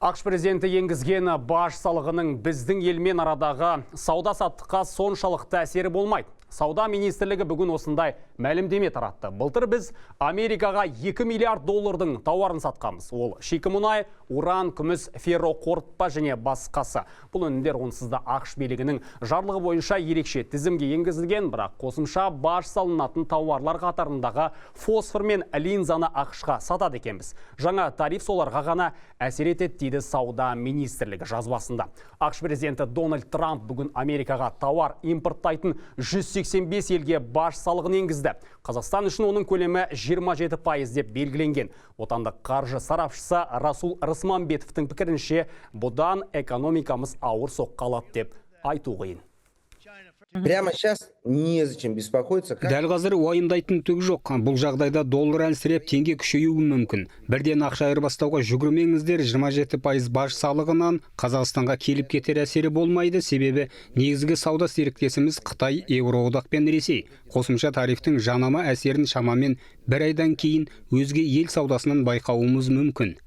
АҚШ президенті енгізген баж салығының біздің елмен арадағы сауда саттыққа соншалықты әсері болмайды. Сауда министрлігі бүгін осындай мәлімдеме таратты. Былтыр біз Америкаға 2 миллиард доллардың тауарын сатқанбыз. Ол шикі мұнай, уран, күміс, ферроқорытпа және басқасы. Бұл өнімдер онсыз да АҚШ билігінің жарлығы бойынша ерекше тізімге енгізілген, бірақ қосымша баж салынатын тауарлар қатарындағы фосфор мен линзаны АҚШ-қа сатады екенбіз. Жаңа тариф соларға ғана әсер етеді, дейді Сауда министрлігі жазбасында. АҚШ президенті Дональд Трамп бүгін Америкаға тауар импорттайтын 185 елге баж салығын енгізді. Қазақстан үшін оның көлемі 27% деп белгіленген. Отандық қаржы сарапшысы Расул Рысмамбетовтің пікірінше, бұдан экономикамыз ауыр соққы алады деп айту қиын. Прямо сейчас незачем беспокоиться. Как Дәл қазір уайымдайтын түк жоқ. Бұл жағдайда доллар әлсіреп, теңге күшеюі мүмкін. Бірден ақша айырбастауға жүгірмеңіздер. 27% баж салығынан Қазақстанға келіп кетер әсері болмайды, себебі негізгі сауда серіктесіміз Қытай, Еуроодақ пен Ресей. Қосымша тарифтің жанама әсерін шамамен бір айдан кейін өзге ел саудасынан байқауымыз мүмкін.